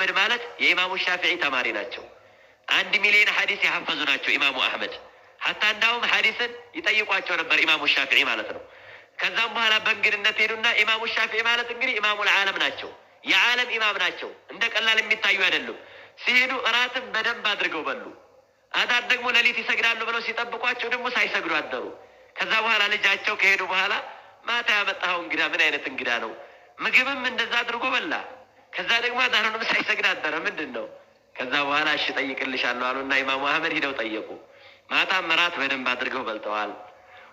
አሕመድ ማለት የኢማሙ ሻፊዒ ተማሪ ናቸው። 1 ሚሊዮን ሐዲስ የሐፈዙ ናቸው ኢማሙ አሕመድ። حتى እንዳውም ሐዲስን ይጠይቋቸው ነበር ኢማሙ ሻፊዒ ማለት ነው። ከዛም በኋላ በእንግድነት ሄዱና ኢማሙ ሻፊዒ ማለት እንግዲህ إمام العالم ናቸው፣ የዓለም ኢማም ናቸው። እንደ ቀላል የሚታዩ አይደሉም። ሲሄዱ እራትን በደንብ አድርገው በሉ። አዳር ደግሞ ሌሊት ይሰግዳሉ ብለው ሲጠብቋቸው ደግሞ ሳይሰግዱ አደሩ። ከዛ በኋላ ልጃቸው ከሄዱ በኋላ ማታ ያመጣኸው እንግዳ ምን አይነት እንግዳ ነው? ምግብም እንደዛ አድርጎ በላ። ከዛ ደግሞ አዳሩንም ሳይሰግድ አደረ። ምንድን ነው? ከዛ በኋላ እሺ ጠይቅልሻለሁ አሉና ኢማሙ አህመድ ሂደው ጠየቁ። ማታም እራት በደንብ አድርገው በልተዋል።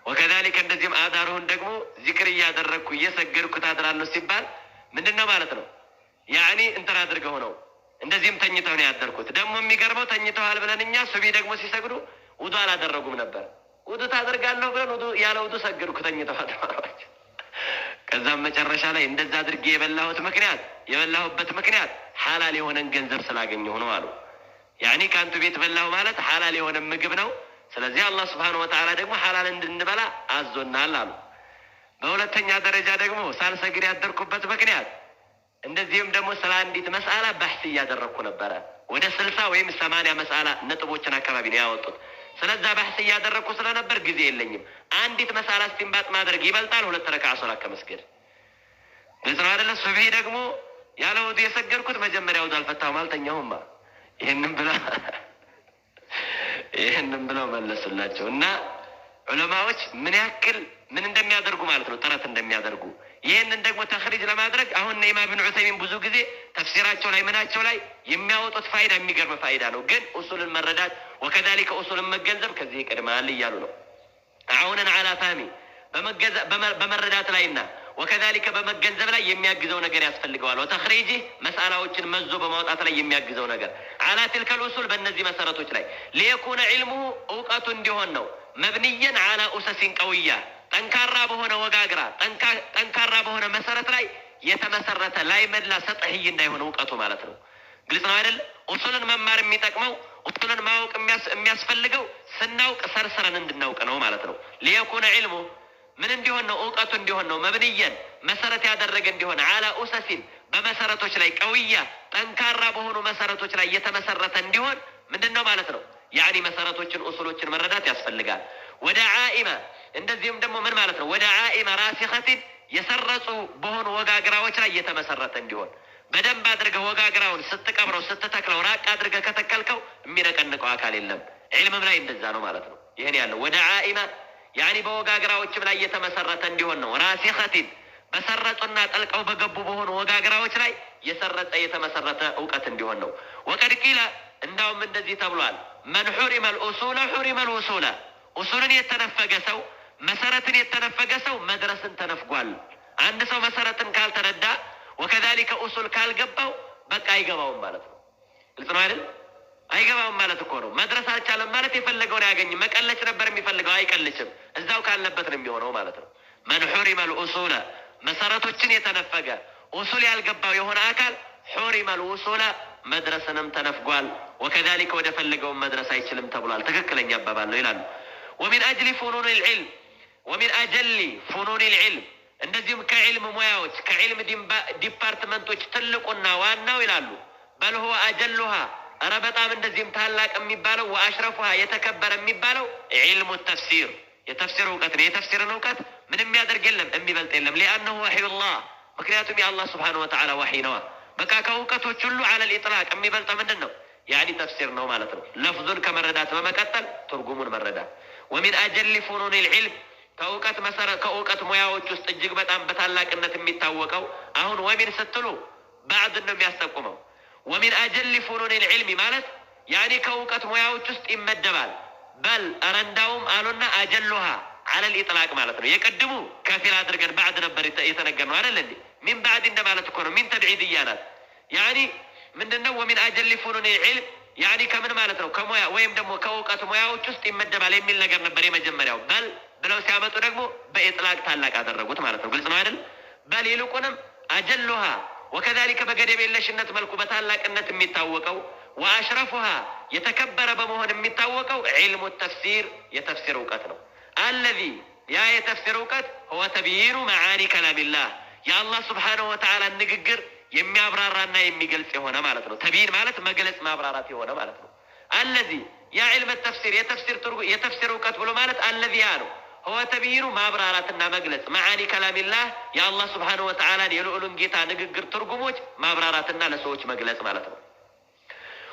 وكذلك እንደዚህም አዳሩን ደግሞ ዚክር እያደረግኩ እየሰገድኩ ታድራለሁ ሲባል ምንድን ነው ማለት ነው? يعني እንትን አድርገው ነው እንደዚህም ተኝተው ነው ያደርኩት። ደግሞ የሚገርመው ተኝተዋል ብለን እኛ ሱቢ ደግሞ ሲሰግዱ ውዱ አላደረጉም ነበር። ውዱ ታደርጋለሁ ብለን ውዱ ያለ ውዱ ሰገድኩ ተኝተዋል ተባሏቸው። ከዛም መጨረሻ ላይ እንደዛ አድርጌ የበላሁበት ምክንያት ሐላል የሆነን ገንዘብ ስላገኘሁ ነው አሉ። يعني ከአንቱ ቤት በላሁ ማለት ሐላል የሆነ ምግብ ነው። ስለዚህ አላህ سبحانه وتعالى ደግሞ ሐላል እንድንበላ አዞናል አሉ። በሁለተኛ ደረጃ ደግሞ ሳልሰግድ ያደርኩበት ምክንያት እንደዚህም ደግሞ ስለ አንዲት መስአላ بحث እያደረግኩ ነበረ። ወደ 60 ወይም 80 መስአላ ነጥቦችን አካባቢ ነው ያወጡት። ስለዛ بحث እያደረግኩ ስለነበር ጊዜ የለኝም። አንዲት መስአላ استنباط ማድረግ ይበልጣል ሁለት ረክዓ ሶላት ከመስገድ። ግልጽ ነው አይደለ? ሱብሂ ደግሞ ያለ ውዱ የሰገድኩት መጀመሪያ ውዱ አልፈታሁም፣ አልተኛሁማ። ይህንን ብለው መለሱላቸው። እና ዑለማዎች ምን ያክል ምን እንደሚያደርጉ ማለት ነው ጥረት እንደሚያደርጉ፣ ይህንን ደግሞ تخريج ለማድረግ አሁን ኢማም ኢብን ዑሰይሚን ብዙ ጊዜ ተፍሲራቸው ላይ ምናቸው ላይ የሚያወጡት ፋይዳ የሚገርም ፋይዳ ነው። ግን ኡሱልን መረዳት وكذلك ኡሱልን መገንዘብ ከዚህ ይቀድማል እያሉ ነው። عونا على فهمه በመረዳት ላይና وكذلك በመገንዘብ ላይ የሚያግዘው ነገር ያስፈልገዋል። وتخريجه መስአላዎችን መዞ በማውጣት ላይ የሚያግዘው ነገር على تلك الأصول በእነዚህ መሰረቶች ላይ ليكون علمه እውቀቱ እንዲሆን ነው። مبنيا على أسس قوية ጠንካራ በሆነ ወጋግራ፣ ጠንካራ በሆነ መሰረት ላይ የተመሰረተ ላይ መድላ سطحي እንዳይሆን እውቀቱ ማለት ነው። ግልጽ ነው አይደል? ኡሱልን መማር የሚጠቅመው፣ ኡሱልን ማወቅ የሚያስፈልገው ስናውቅ ሰርስረን እንድናውቅ ነው ማለት ነው። ليكون علمه ምን እንዲሆን ነው? እውቀቱ እንዲሆን ነው። مبنيا መሰረት ያደረገ እንዲሆን على أسس በመሰረቶች ላይ قوية ጠንካራ በሆኑ መሰረቶች ላይ የተመሰረተ እንዲሆን ምንድን ነው ማለት ነው? يعني መሰረቶችን ኡሱሎችን መረዳት ያስፈልጋል። ودعائم እንደዚህም ደግሞ ምን ማለት ነው? ودعائم راسخة የሰረጹ በሆኑ ወጋግራዎች ላይ የተመሰረተ እንዲሆን። በደንብ አድርገህ ወጋግራውን ስትቀብረው፣ ስትተክለው፣ ራቅ አድርገህ ከተከልከው የሚነቀንቀው አካል የለም። ዒልምም ላይ እንደዛ ነው ማለት ነው። ይህን ያለው ودعائم يعني በወጋግራዎችም ላይ የተመሰረተ እንዲሆን ነው። راسخة በሰረጹና ጠልቀው በገቡ በሆኑ ወጋግራዎች ላይ የሰረጸ የተመሰረተ እውቀት እንዲሆን ነው። وقد قيل እንዳውም እንደዚህ ተብሏል። من حرم الأصول حرم الوصول ኡሱልን የተነፈገ ሰው፣ መሰረትን የተነፈገ ሰው መድረስን ተነፍጓል። አንድ ሰው መሰረትን ካልተረዳ وكذلك ኡሱል ካልገባው በቃ አይገባውም ማለት ነው። ግልጽ ነው አይደል? አይገባውም ማለት እኮ ነው። መድረስ አልቻለም ማለት የፈለገውን አያገኝም። መቀለች ነበር የሚፈልገው፣ አይቀልችም። እዛው ካለበት ነው የሚሆነው ማለት ነው። من حرم الأصول መሰረቶችን የተነፈገ፣ ኡሱል ያልገባው የሆነ አካል حرم الوصول መድረስንም ተነፍጓል። وكذلك ወደ ፈለገውን መድረስ አይችልም ተብሏል። ትክክለኛ አባባል ነው ይላሉ። ومن أجل فنون العلم ومن أجل فنون العلم እንደዚሁም ከዕልም ሙያዎች፣ ከዕልም department ኦች ትልቁና ዋናው ይላሉ። بل هو أجلها እረ በጣም እንደዚህም ታላቅ የሚባለው وأشرفها የተከበረ የሚባለው علم التفسير የተፍሲር እውቀት ነው። የተፍሲርን እውቀት ምንም የሚያደርግ የለም፣ የሚበልጥ የለም። لأنه وحي الله ምክንያቱም የአላህ سبحانه وتعالى ወሕይ ነዋ። በቃ ከእውቀቶች ሁሉ على الإطلاق የሚበልጠው ምንድን ነው? يعني ተፍሲር ነው ማለት ነው። ለፍዙን ከመረዳት በመቀጠል ትርጉሙን መረዳት። ومن أجل فنون العلم ከእውቀት መሰረት ከእውቀት ሙያዎች ውስጥ እጅግ በጣም በታላቅነት የሚታወቀው፣ አሁን ومن ስትሉ بعض ነው የሚያስጠቁመው። ومن أجل فنون العلم ማለት يعني ከእውቀት ሙያዎች ውስጥ ይመደባል። بل ኧረ እንዳውም አሉና أجلها على الإطلاق ማለት ነው። የቅድሙ ከፊል አድርገን بعض ነበር የተነገርነው አይደል እንዴ? من بعض እንደማለት እኮ ነው። من تبعيضية ናት። يعني ምንድነው? ومن أجل فنون العلم يعني ከምን ማለት ነው? ከሙያ ወይም ደግሞ ከእውቀት ሙያዎች ውስጥ ይመደባል የሚል ነገር ነበር የመጀመሪያው። بل ብለው ሲያመጡ ደግሞ በ إطلاق ታላቅ አደረጉት ማለት ነው። ግልጽ ነው አይደል? بل ይልቁንም أجلها وكذلك በገደብ የለሽነት መልኩ በታላቅነት የሚታወቀው وأشرفها የተከበረ በመሆን የሚታወቀው علم التفسير የተፍሲር እውቀት ነው። الذي ያ የተፍሲር እውቀት هو تبيين معاني كلام الله የአላህ سبحانه وتعالى ንግግር የሚያብራራና የሚገልጽ የሆነ ማለት ነው። تبيين ማለት መግለጽ ማብራራት የሆነ ማለት ነው። الذي ያ علم التفسير የተፍሲር እውቀት ብሎ ማለት الذي ያ ነው። هو تبيين ማብራራትና መግለጽ معاني كلام الله የአላህ سبحانه وتعالى ን የልዑሉን ጌታ ንግግር ትርጉሞች ማብራራትና ለሰዎች መግለጽ ማለት ነው።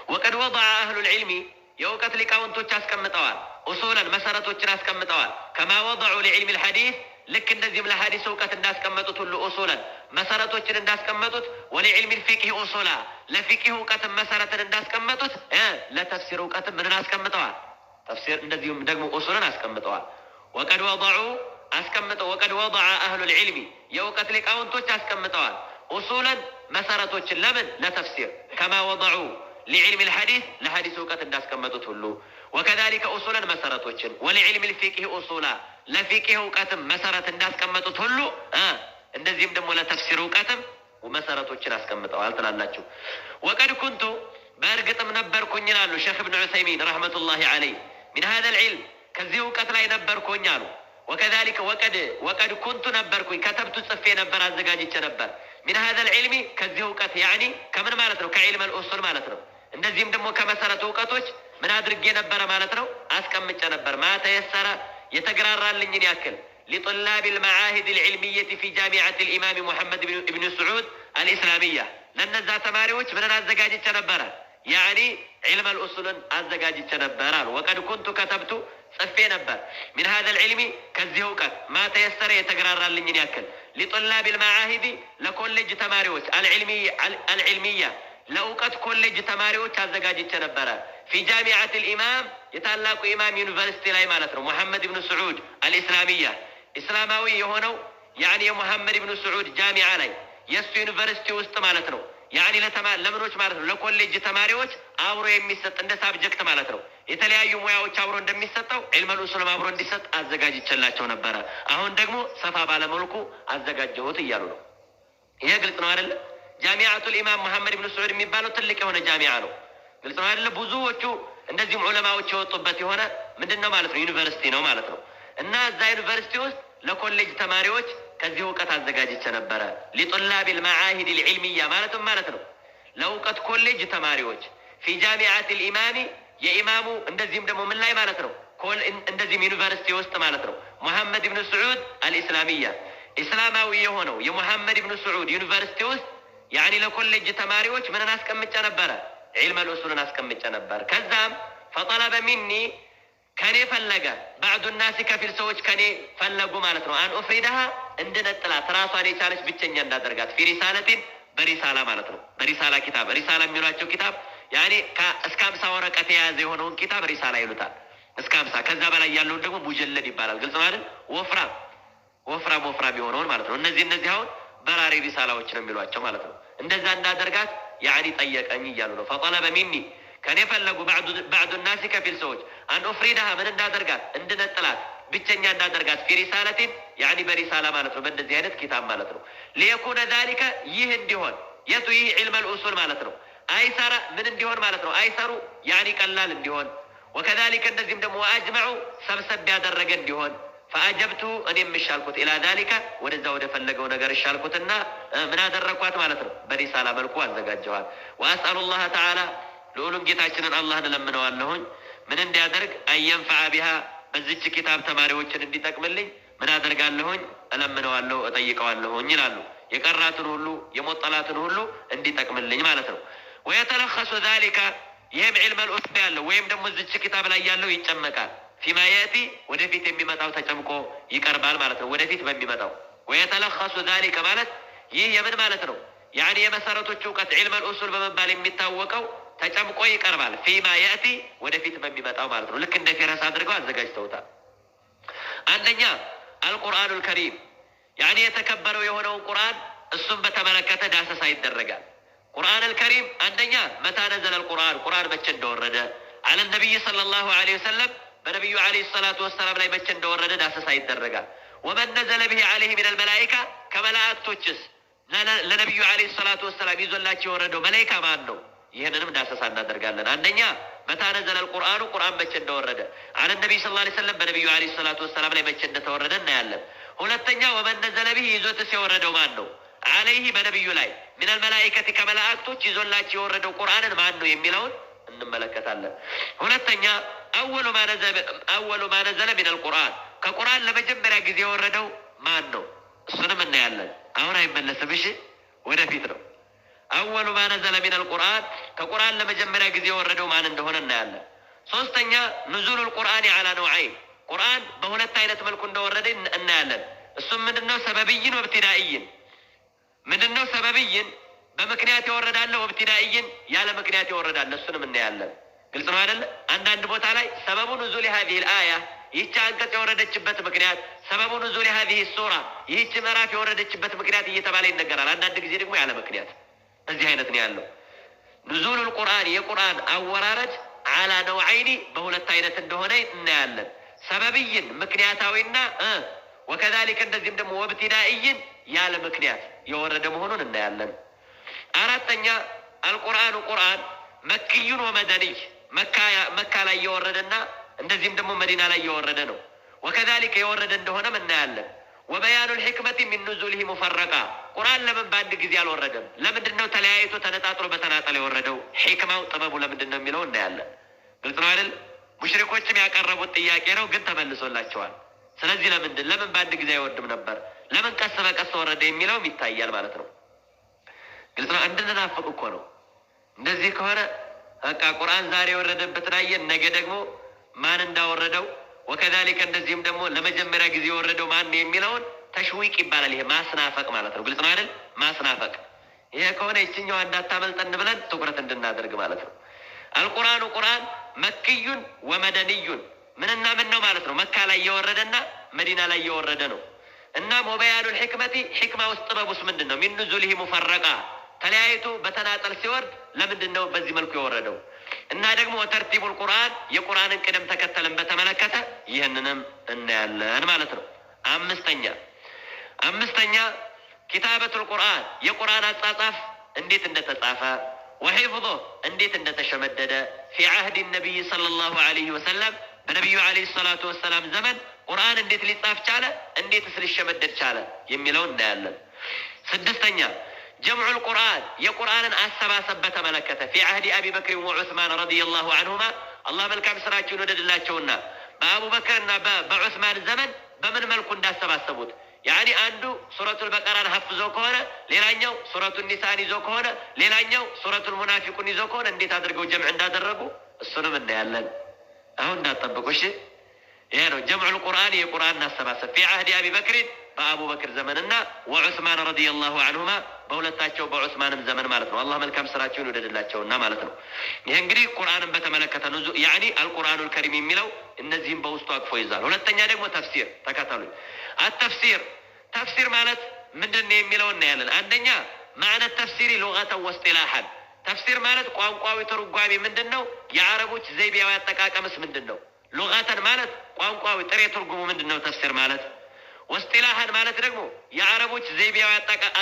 وقد وضع أهل العلم የእውቀት ሊቃውንቶች አስቀምጠዋል። أصولا መሰረቶችን አስቀምጠዋል። كما وضعوا لعلم الحديث ልክ እንደዚህም ለሐዲስ እውቀት እንዳስቀመጡት ሁሉ أصولا መሰረቶችን እንዳስቀመጡት፣ ولعلم الفقه أصولا ለፊቅህ እውቀትን መሰረትን እንዳስቀመጡት ለተፍሲር እውቀትን ምንን አስቀምጠዋል? ተፍሲር እንደዚሁም ደግሞ أصولا አስቀምጠዋል። وقد وضعوا አስቀምጠው وقد وضع أهل العلم የእውቀት ሊቃውንቶች አስቀምጠዋል። أصولا መሰረቶችን ለምን ለተፍሲር كما وضعوا لعلم الحديث ለሐዲስ እውቀት እንዳስቀመጡት ሁሉ وكذلك أصولا መሰረቶችን ولعلم الفقه أصولا ለፊቅህ እውቀትም መሰረት እንዳስቀመጡት ሁሉ እንደዚህም ደግሞ ለተፍሲር እውቀትም መሰረቶችን አስቀምጠዋል ትላላችሁ። وقد كنت በእርግጥም ነበርኩኝ ይላሉ ሼክ እብን ዑሰይሚን رحمة الله عليه من هذا العلم ከዚህ እውቀት ላይ ነበርኩኝ አሉ። وكذلك وقد كنت ነበርኩኝ كتبت ጽፌ ነበር አዘጋጅቼ ነበር። من هذا العلم ከዚህ እውቀት يعني ከምን ማለት ነው? ከ علم الأصول ማለት ነው። እንደዚህም ደግሞ ከመሰረቱ እውቀቶች ምን አድርጌ ነበረ ማለት ነው? አስቀምጬ ነበር። ما تيسر የተግራራልኝን ያክል لطلاب المعاهد العلمية في جامعة الإمام محمد بن سعود الإسلامية ለነዛ ተማሪዎች ምንን አዘጋጅቼ ነበረ? يعني علم الأصول ን አዘጋጅቼ ነበር አሉ። وقد كنت كتبت ጽፌ ነበር። من هذا العلم ከዚህ እውቀት ما تيسر የተግራራልኝን ያክል لطلاب المعاهد ለኮሌጅ ተማሪዎች العلمية ለእውቀት ኮሌጅ ተማሪዎች አዘጋጅቼ ነበረ። في جامعة الإمام የታላቁ ኢማም ዩኒቨርሲቲ ላይ ማለት ነው። ሙሐመድ ብኑ ስዑድ الإسلامية እስላማዊ የሆነው يعني የሙሐመድ ብኑ ስዑድ ጃሚዓ ላይ የእሱ ዩኒቨርሲቲ ውስጥ ማለት ነው። يعني ለምኖች ማለት ነው። ለኮሌጅ ተማሪዎች አብሮ የሚሰጥ እንደ subject ማለት ነው። የተለያዩ ሙያዎች አብሮ እንደሚሰጠው علم الأصول ም አብሮ እንዲሰጥ አዘጋጅቼላቸው ነበረ። አሁን ደግሞ ሰፋ ባለመልኩ አዘጋጀሁት እያሉ ነው። ይሄ ግልጽ ነው አይደለ? جامعة الإمام መሐመድ ብን ስዑድ የሚባለው ትልቅ የሆነ ጃሚዓ ነው። ግልጽ ነው አይደለ? ብዙዎቹ እንደዚህም ዑለማዎች የወጡበት የሆነ ምንድን ነው ማለት ነው ዩኒቨርሲቲ ነው ማለት ነው። እና እዛ ዩኒቨርሲቲ ውስጥ ለኮሌጅ ተማሪዎች ከዚህ እውቀት አዘጋጅቼ ነበረ። لطلاب المعاهد العلمية ማለትም ማለት ነው ለእውቀት ኮሌጅ ተማሪዎች في جامعة الإمام የኢማሙ እንደዚህም ደግሞ ምን ላይ ማለት ነው እንደዚህም ዩኒቨርሲቲ ውስጥ ማለት ነው ሙሐመድ ብን ስዑድ الإسلامية እስላማዊ የሆነው የሙሐመድ ብን ስዑድ ዩኒቨርሲቲ ውስጥ يعني ለኮሌጅ ተማሪዎች ምንን አስቀምጬ ነበረ? علم الأصول ን አስቀምጬ ነበር። ከዛም فطلب مني ከኔ ፈለገ بعض الناس ከፊል ሰዎች ከኔ ፈለጉ ማለት ነው። أن أفردها እንድነጥላት ራሷን የቻለች ብቸኛ እንዳደርጋት في رسالة በሪሳላ ማለት ነው። በሪሳላ ኪታብ ሪሳላ የሚሏቸው ኪታብ يعني እስከ 50 ወረቀት የያዘ የሆነውን ኪታብ ሪሳላ ይሉታል። እስከ 50 ከዛ በላይ ያለውን ደግሞ مجلد ይባላል። ግልጽ ማለት ወፍራም ወፍራም ወፍራም የሆነውን ማለት ነው። እነዚህ አሁን በራሪ ሪሳላዎች ነው የሚሏቸው ማለት ነው። እንደዛ እንዳደርጋት يعني ጠየቀኝ እያሉ ነው። فطلب مني ከኔ ፈለጉ بعض الناس ከፊል ሰዎች أن أفردها ምን እንዳደርጋት እንድነጥላት ብቸኛ እንዳደርጋት في رسالة يعني በሪሳላ ማለት ነው። በእንደዚህ አይነት ኪታብ ማለት ነው። ليكون ذلك ይህ እንዲሆን የቱ ይህ علم الأصول ማለት ነው። أيسر ምን እንዲሆን ማለት ነው። أيسر يعني ቀላል እንዲሆን وكذلك እንደዚህም ደግሞ أجمع ሰብሰብ ያደረገ እንዲሆን فأجبت እኔም እሺ አልኩት إلى ذلك ወደዛ ወደ ፈለገው ነገር እሺ አልኩትና ምን አደረግኳት ማለት ነው። በሪሳላ መልኩ አዘጋጀዋል። وأسأل الله تعالى ልዑሉን ጌታችንን አላህን እለምነዋለሁኝ ምን እንዲያደርግ أن ينفع بها በዚች ኪታብ ተማሪዎችን እንዲጠቅምልኝ ምን አደርጋለሁኝ እለምነዋለሁ እጠይቀዋለሁኝ ይላሉ። የቀራትን ሁሉ የሞጠላትን ሁሉ እንዲጠቅምልኝ ማለት ነው። ويتلخص ذلك ይህም علم الأصول ያለው ወይም ደግሞ እዚች ኪታብ ላይ ያለው ይጨመቃል። فيما يأتي ወደፊት የሚመጣው ተጨምቆ ይቀርባል ማለት ነው። ወደፊት በሚመጣው ويتلخص ذلك ማለት ይህ የምን ማለት ነው? يعني የመሰረቶች እውቀት علم الأصول በመባል የሚታወቀው ተጨምቆ ይቀርባል። فيما يأتي ወደፊት በሚመጣው ማለት ነው። ልክ እንደ فهرس አድርገው አዘጋጅተውታል። አንደኛ القرآن الكريم يعني የተከበረው የሆነውን ቁርአን እሱን በተመለከተ ዳሰሳ ይደረጋል። القرآن الكريم አንደኛ متى نزل القرآن ቁርአን መቼ እንደወረደ على النبي صلى الله عليه وسلم በነቢዩ عليه الصلاة والسلام ላይ መቼ እንደወረደ ዳሰሳ ይደረጋል። ومن نزل به عليه من الملائكة ከመላእክቶችስ ለነቢዩ عليه الصلاة والسلام ይዞላቸው የወረደው መላኢካ ማን ነው? ይህንንም ዳሰሳ እናደርጋለን። አንደኛ متى نزل القرآن ቁርአን መቼ እንደወረደ على النبي صلى الله عليه وسلم በነቢዩ عليه الصلاة والسلام ላይ መቼ እንደተወረደ እናያለን። ሁለተኛ ومن نزل به ይዞትስ የወረደው ማን ነው? عليه በነቢዩ ላይ من الملائكة ከመላእክቶች ይዞላቸው የወረደው ቁርአንን ማን ነው የሚለውን እንመለከታለን። ሁለተኛ أول ما نزل من القرآن ከቁርአን ለመጀመሪያ ጊዜ የወረደው ማን ነው? እሱንም እናያለን። አሁን አይመለስም። እሺ ወደፊት ነው። أول ما نزل من القرآن ከቁርአን ለመጀመሪያ ጊዜ የወረደው ማን እንደሆነ እናያለን። ሶስተኛ نزول القرآن على نوعين ቁርአን በሁለት አይነት መልኩ እንደወረደ እናያለን። እሱም ምንድነው? سببي وابتدائي። ምንድነው? سببي በምክንያት የወረዳለ፣ وابتدائي ያለ ምክንያት የወረዳለ። እሱንም እናያለን። ግልጽ ነው አይደለ? አንዳንድ ቦታ ላይ سبب نزول هذه الآية ይህች አንቀጽ የወረደችበት ምክንያት፣ سبب نزول هذه السورة ይህች ምዕራፍ የወረደችበት ምክንያት እየተባለ ይነገራል። አንዳንድ ጊዜ ደግሞ ያለ ምክንያት። እዚህ አይነት ነው ያለው። نزول القرآن የቁርአን አወራረድ على نوعين በሁለት አይነት እንደሆነ እናያለን። سببي ምክንያታዊና وكذلك እንደዚህም ደግሞ وابتدائي ያለ ምክንያት የወረደ መሆኑን እናያለን። አራተኛ القرآن ቁርአን مكي ومدني መካ ላይ የወረደና እንደዚህም ደግሞ መዲና ላይ የወረደ ነው። وكذلك የወረደ እንደሆነም እናያለን። وبيان الحكمة من نزوله مفرقا ቁርአን ለምን በአንድ ጊዜ አልወረደም? ለምንድን ነው ተለያይቶ ተነጣጥሎ በተናጠል የወረደው? ሒክማው ጥበቡ ለምንድን ነው የሚለው እናያለን። ግልጽ ነው አይደል? ሙሽሪኮችም ያቀረቡት ጥያቄ ነው፣ ግን ተመልሶላቸዋል። ስለዚህ ለምንድን ለምን በአንድ ጊዜ አይወርድም ነበር? ለምን ቀስ በቀስ ወረደ የሚለውም ይታያል ማለት ነው። ግልጽ ነው። እንድንናፍቅ እኮ ነው። እንደዚህ ከሆነ በቃ ቁርአን ዛሬ የወረደበትን አየን፣ ነገ ደግሞ ማን እንዳወረደው وكذلك እንደዚህም ደግሞ ለመጀመሪያ ጊዜ የወረደው ማን የሚለውን تشويق ይባላል። ይሄ ማስናፈቅ ማለት ነው። ግልጽ ነው አይደል? ማስናፈቅ። ይሄ ከሆነ ይችኛዋ እንዳታመልጠን ብለን ትኩረት እንድናደርግ ማለት ነው። القرآن ቁርአን مكي ومدني ምንና ምን ነው ማለት ነው። መካ ላይ የወረደና መዲና ላይ የወረደ ነው። እናም وبيان الحكمة ሕክማ ውስጥ ጥበቡስ ምንድን ነው? من نزوله مفرقا ተለያይቶ በተናጠል ሲወርድ ለምንድን ነው በዚህ መልኩ የወረደው? እና ደግሞ وترتيب القرآن የቁርአንን ቅደም ተከተልን በተመለከተ ይህንንም እናያለን ማለት ነው። አምስተኛ كتابة القرآن የቁርአን አጻጻፍ እንዴት እንደተጻፈ وحفظه እንዴት እንደተሸመደደ في عهد النبي صلى الله عليه وسلم በነቢዩ عليه الصلاة والسلام ዘመን ቁርአን እንዴት ሊጻፍ ቻለ፣ እንዴትስ ሊሸመደድ ቻለ የሚለውን እናያለን። ስድስተኛ جمع القرآن የቁርአንን አሰባሰብ በተመለከተ في عهد أبي بكر وعثمان رضي الله عنهما አላህ መልካም ስራቸውን ወደድላቸውና በአቡበክርና በዑስማን ዘመን በምን መልኩ እንዳሰባሰቡት፣ يعني አንዱ ሱረቱል በቀራን ሀፍዞ ከሆነ፣ ሌላኛው ሱረቱን ኒሳን ይዞ ከሆነ፣ ሌላኛው ሱረቱል ሙናፊቁን ይዞ ከሆነ እንዴት አድርገው ጀምዕ እንዳደረጉ እሱንም እናያለን። አሁን እንዳትጠብቁ እሺ። ይሄ ነው جمع القرآن የቁርአን አሰባሰብ في عهد أبي بكر በአቡበክር ዘመንና وعثمان رضي الله عنهما በሁለታቸው በዑስማንም ዘመን ማለት ነው። አላህ መልካም ስራቸውን ይውደድላቸውና ማለት ነው። ይህ እንግዲህ ቁርአንን በተመለከተ يعني القرآن الكريم የሚለው እነዚህም በውስጡ አቅፎ ይዛል። ሁለተኛ ደግሞ ተፍሲር ተከተሉኝ። التفسير ተፍሲር ማለት ምንድን ነው የሚለው እናያለን። አንደኛ معنى التفسير لغة واصطلاحا ተፍሲር ማለት ቋንቋዊ ትርጓሜ ምንድን ነው? የአረቦች ዘይቤያዊ አጠቃቀምስ ምንድን ነው? لغة ማለት ቋንቋዊ ጥሬ ትርጉሙ ምንድን ነው? ተፍሲር ማለት واصطلاحا ማለት ደግሞ የአረቦች ዘይቤያዊ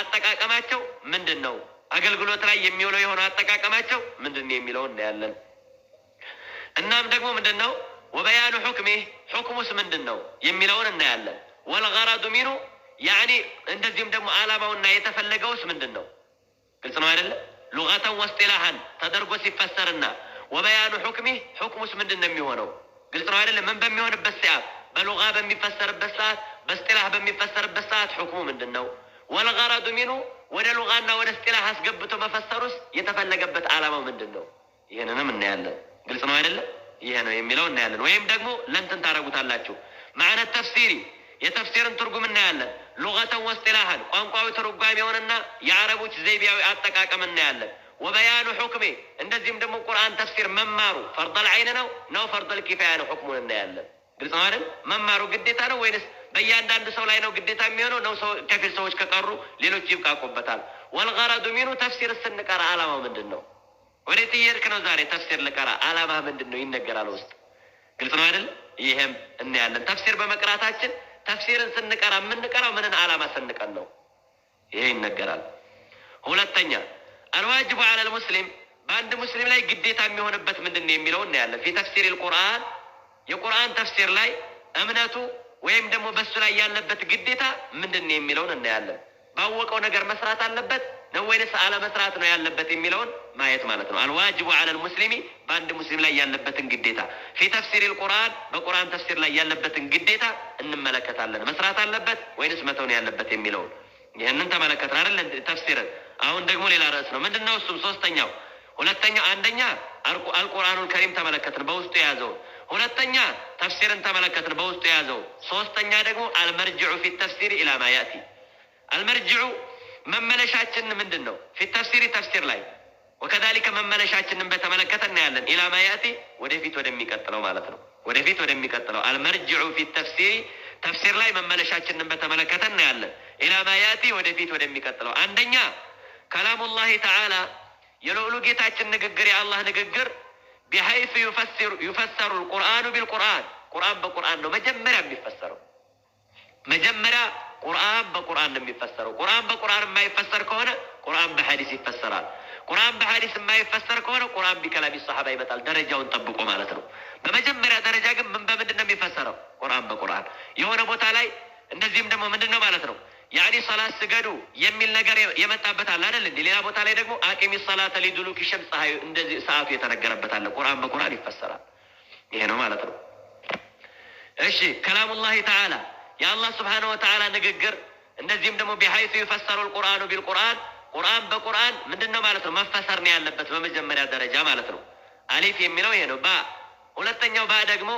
አጠቃቀማቸው ምንድን ነው? አገልግሎት ላይ የሚውለው የሆነው አጠቃቀማቸው ምንድን ነው የሚለው እናያለን። እናም ደግሞ ምንድን ነው وبيان حكمه ሑክሙስ ምንድን ነው የሚለውን እናያለን። والغرض منه يعني እንደዚህም ደግሞ ዓላማውና የተፈለገውስ ምንድን ነው? ግልጽ ነው አይደለ? لغة واصطلاحا ተደርጎ ሲፈሰርና وبيان حكمه ሑክሙስ ምንድን ነው የሚሆነው? ግልጽ ነው አይደለ? ምን በሚሆንበት ሰዓት በሉጋ በሚፈሰርበት ሰዓት በእስጢላህ በሚፈሰርበት ሰዓት ሑክሙ ምንድን ነው? والغرض منه ወደ ሉጋና ወደ እስጢላህ አስገብቶ መፈሰሩስ የተፈለገበት ዓላማው ምንድን ነው? ይህንንም እናያለን። ግልጽ ነው አይደለ? ይሄ ነው የሚለው እናያለን። ወይም ደግሞ ለእንትን ታደርጉታላችሁ። معنى التفسير የተፍሲርን ትርጉም እናያለን። لغة واصطلاحا ቋንቋዊ ትርጓሜውንና የአረቦች ዘይቤያዊ አጠቃቀም እናያለን። وبيان حكمه እንደዚህም ደግሞ ቁርአን ተፍሲር መማሩ فرض العين ነው فرض الكفاية ነው ሑክሙን እናያለን። ግልጽ ነው አይደል? መማሩ ግዴታ ነው ወይንስ በእያንዳንዱ ሰው ላይ ነው ግዴታ የሚሆነው ነው? ከፊል ሰዎች ከቀሩ ሌሎች ይብቃቁበታል። والغرض منه ተፍሲር ስንቀራ ዓላማው ምንድን ነው? ወዴት እየሄድክ ነው ዛሬ? ተፍሲር ልቀራ ዓላማ ምንድን ነው ይነገራል ውስጥ። ግልጽ ነው አይደል? ይሄም እናያለን። ተፍሲር በመቅራታችን ተፍሲርን ስንቀራ የምንቀራው ምንን ዓላማ ሰንቀን ነው? ይሄ ይነገራል። ሁለተኛ الواجب على المسلم በአንድ ሙስሊም ላይ ግዴታ የሚሆንበት ምንድን ነው የሚለው እናያለን። في تفسير القرآن የቁርአን ተፍሲር ላይ እምነቱ ወይም ደግሞ በሱ ላይ ያለበት ግዴታ ምንድን ነው የሚለውን እናያለን። ባወቀው ነገር መስራት አለበት ነው ወይንስ አለመስራት ነው ያለበት የሚለውን ማየት ማለት ነው። الواجب على المسلم በአንድ ሙስሊም ላይ ያለበትን ግዴታ፣ في تفسير القرآن በቁርአን ተፍሲር ላይ ያለበትን ግዴታ እንመለከታለን። መስራት አለበት ወይንስ መተው ነው ያለበት የሚለውን ይህንን ተመለከትን አይደል? ተፍሲርን። አሁን ደግሞ ሌላ ርዕስ ነው። ምንድን ነው እሱም? ሶስተኛው፣ ሁለተኛው፣ አንደኛ القرآن الكريم ተመለከትን በውስጡ የያዘውን፣ ሁለተኛ ተፍሲርን ተመለከትን በውስጡ የያዘው፣ ሶስተኛ ደግሞ المرجع في التفسير إلى ما يأتي። المرجع መመለሻችን ምንድን ነው? في التفسير ተፍሲር ላይ وكذلك መመለሻችንን በተመለከተ እናያለን። إلى ما يأتي ወደፊት ወደሚቀጥለው ማለት ነው። ወደፊት ወደሚቀጥለው المرجع في التفسير ተፍሲር ላይ መመለሻችንን በተመለከተ እናያለን። إلى ما يأتي ወደፊት ወደሚቀጥለው። አንደኛ كلام الله تعالى የልዑሉ ጌታችን ንግግር፣ የአላህ ንግግር፣ بحيث يفسر القرآن بالقرآن ቁርአን በቁርአን ነው መጀመሪያ የሚፈሰረው። መጀመሪያ ቁርአን በቁርአን ነው የሚፈሰረው። ቁርአን በቁርአን የማይፈሰር ከሆነ ቁርአን በሐዲስ ይፈሰራል። ቁርአን በሐዲስ የማይፈሰር ከሆነ ቁርአን بكلام الصحابة ይመጣል፣ ደረጃውን ጠብቆ ማለት ነው። በመጀመሪያ ደረጃ ግን ምን በምንድን ነው የሚፈሰረው? ቁርአን በቁርአን። የሆነ ቦታ ላይ እንደዚህም ደግሞ ምንድን ነው ማለት ነው يعني ሰላት ስገዱ የሚል ነገር የመጣበት አለ አይደል እንዴ? ሌላ ቦታ ላይ ደግሞ أقم الصلاة لدلوك الشمس ፀሐዩ እንደዚህ ሰዓቱ የተነገረበት አለ። ቁርአን በቁርአን ይፈሰራል። ይሄ ነው ማለት ነው። እሺ፣ كلام الله تعالى የአላህ سبحانه وتعالى ንግግር፣ እንደዚህም ደግሞ بحيث يفسر القرآن بالقرآن ቁርአን በቁርአን ምንድን ነው ማለት ነው መፈሰር ነው ያለበት በመጀመሪያ ደረጃ ማለት ነው። አሊፍ የሚለው ይሄ ነው። ባ ሁለተኛው ባ ደግሞ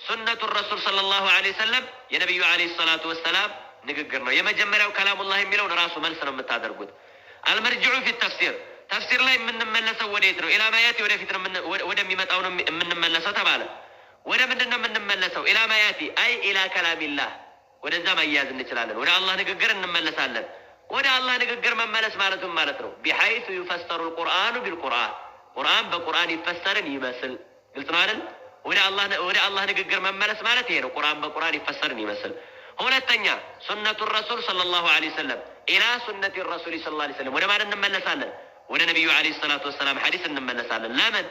سنة الرسول صلى الله عليه وسلم የነቢዩ عليه الصلاة والسلام ንግግር ነው። የመጀመሪያው كلام الله የሚለውን ራሱ መልስ ነው የምታደርጉት። المرجع في التفسير ተፍሲር ላይ የምንመለሰው ወዴት ነው? إلى ما يأتي ወደፊት ነው ወደሚመጣው ነው የምንመለሰው ተባለ። ወደ ምንድን ነው የምንመለሰው? إلى ما يأتي أي إلى كلام الله ወደዛ ማያያዝ እንችላለን። ወደ አላህ ንግግር እንመለሳለን። ወደ አላህ ንግግር መመለስ ማለቱም ማለት ነው بحيث يفسر القرآن بالقرآن ቁርአን በቁርአን ይፈሰርን ይመስል። ግልጽ ነው አይደል? ወደ አላህ ንግግር መመለስ ማለት ይሄ ነው። ቁርአን በቁርአን ይፈሰርን ይመስል። ሁለተኛ سنة الرسول صلى الله عليه وسلم إلى سنة الرسول صلى الله عليه وسلم ወደ ማን እንመለሳለን? ወደ ነቢዩ عليه الصلاة والسلام ሐዲስ እንመለሳለን። ለምን?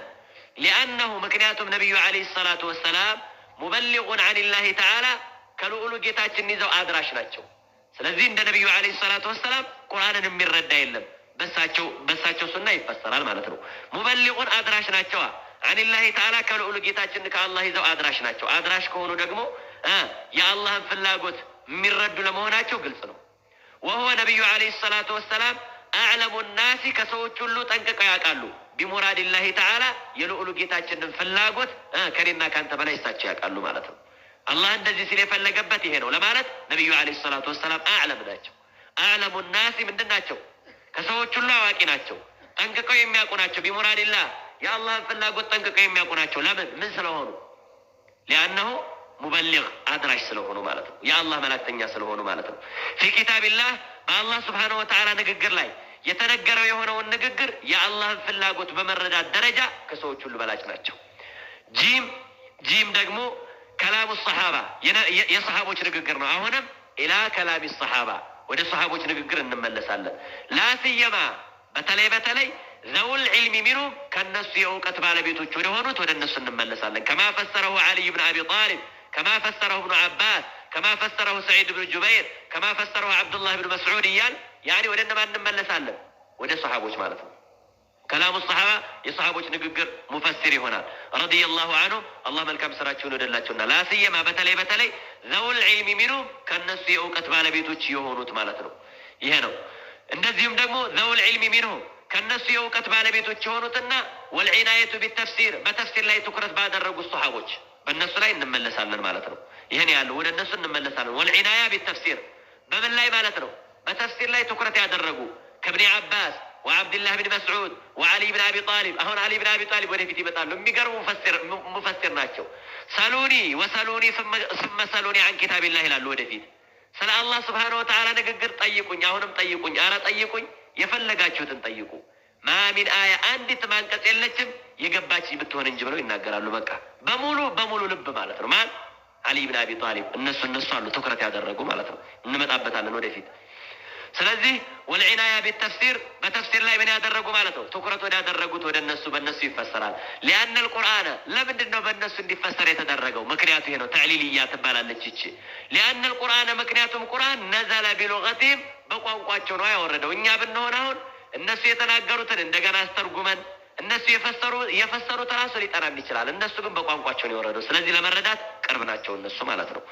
لأنه ምክንያቱም ነቢዩ عليه الصلاة والسلام مبلغ عن الله تعالى ከልዑሉ ጌታችን ይዘው አድራሽ ናቸው። ስለዚህ እንደ ነቢዩ عليه الصلاة والسلام ቁርአንን የሚረዳ የለም። በሳቸው ሱና ይፈሰራል ማለት ነው። مبلغ አድራሽ ናቸዋ። عن الله تعالى ከልዑሉ ጌታችን ከአላህ ይዘው አድራሽ ናቸው። አድራሽ ከሆኑ ደግሞ የአላህን ፍላጎት የሚረዱ ለመሆናቸው ግልጽ ነው። وهو ነቢዩ عليه الصلاة والسلام أعلم الناس ከሰዎች ሁሉ ጠንቅቀው ያውቃሉ። بمراد الله تعالى የልዑሉ ጌታችንን ፍላጎት ከኔና ከአንተ በላይ እሳቸው ያውቃሉ ማለት ነው። አላህ እንደዚህ ሲል የፈለገበት ይሄ ነው ለማለት ነቢዩ عليه الصلاة والسلام أعلم ናቸው። أعلم الناس ምንድን ናቸው? ከሰዎች ሁሉ አዋቂ ናቸው። ጠንቅቀው የሚያውቁ ናቸው። بمراد الله የአላህን ፍላጎት ጠንቅቀው የሚያውቁ ናቸው። ለምን? ምን ስለሆኑ? لأنه مبلغ አድራሽ ስለሆኑ ማለት ነው። የአላህ መላክተኛ ስለሆኑ ማለት ነው። في كتاب الله በአላህ سبحانه وتعالى ንግግር ላይ የተነገረው የሆነውን ንግግር የአላህን ፍላጎት በመረዳት ደረጃ ከሰዎች ሁሉ በላጭ ናቸው። ጂም ጂም ደግሞ كلام الصحابة የሰሓቦች ንግግር ነው። አሁንም إلى كلام الصحابة ወደ ሰሓቦች ንግግር እንመለሳለን። لا سيما በተለይ በተለይ ذوي العلم منهم ከእነሱ የእውቀት ባለቤቶች ወደሆኑት ወደ እነሱ እንመለሳለን። كما فسره علي بن أبي طالب، كما فسره ابن عباس، كما فسره سعيد بن جبير، كما فسره عبد الله بن مسعود እያል يعني ወደ እነማን እንመለሳለን? ወደ ሰሓቦች ማለት ነው። كلام الصحابة የሰሓቦች ንግግር ሙፈሲር ይሆናል። رضي الله عنهم አላህ መልካም ስራቸውን ወደላቸውና لا سيما በተለይ በተለይ ذوي العلم منهم ከእነሱ የእውቀት ባለቤቶች የሆኑት ማለት ነው። ይሄ ነው። እንደዚሁም ደግሞ ذوي العلم منهم ከእነሱ የእውቀት ባለቤቶች የሆኑትና والعناية بالتفسير በተፍሲር ላይ ትኩረት ባደረጉት ሰሓቦች በእነሱ ላይ እንመለሳለን ማለት ነው። ይህን ያለው ወደ እነሱ እንመለሳለን። والعناية بالتفسير በምን ላይ ማለት ነው? በተፍሲር ላይ ትኩረት ያደረጉ كابن عباس وعبد الله بن مسعود وعلي بن أبي طالب። አሁን ዓሊ ብን አቢ ጣሊብ ወደፊት ይመጣሉ። የሚገርሙ ሙፈሲር ናቸው። سلوني وسلوني ثم سلوني عن كتاب الله ይላሉ። ወደፊት ስለ አላህ سبحانه وتعالى ንግግር ጠይቁኝ፣ አሁንም ጠይቁኝ፣ አረ ጠይቁኝ፣ የፈለጋችሁትን ጠይቁ። ما من آية አንዲት አንቀጽ የለችም የገባች ብትሆን እንጂ ብለው ይናገራሉ። በቃ በሙሉ በሙሉ ልብ ማለት ነው። ማን? ዓሊ ብን አቢ ጣሊብ። እነሱ አሉ ትኩረት ያደረጉ ማለት ነው። እንመጣበታለን ወደፊት። ስለዚህ والعناية بالتفسير በተፍሲር ላይ ምን ያደረጉ ማለት ነው? ትኩረት ወዳደረጉት ወደ እነሱ በእነሱ ይፈሰራል። لأن القرآن ለምንድን ነው በእነሱ እንዲፈሰር የተደረገው? ምክንያቱ ይሄ ነው። تعليلية ትባላለች ይቺ። لأن القرآن ምክንያቱም ቁርአን نزل بلغتهم በቋንቋቸው ነው ያወረደው። እኛ ብንሆን አሁን እነሱ የተናገሩትን እንደገና አስተርጉመን እነሱ የፈሰሩት ራሱ ሊጠናም ይችላል። እነሱ ግን በቋንቋቸው ነው የወረደው። ስለዚህ ለመረዳት ቅርብ ናቸው እነሱ ማለት ነው።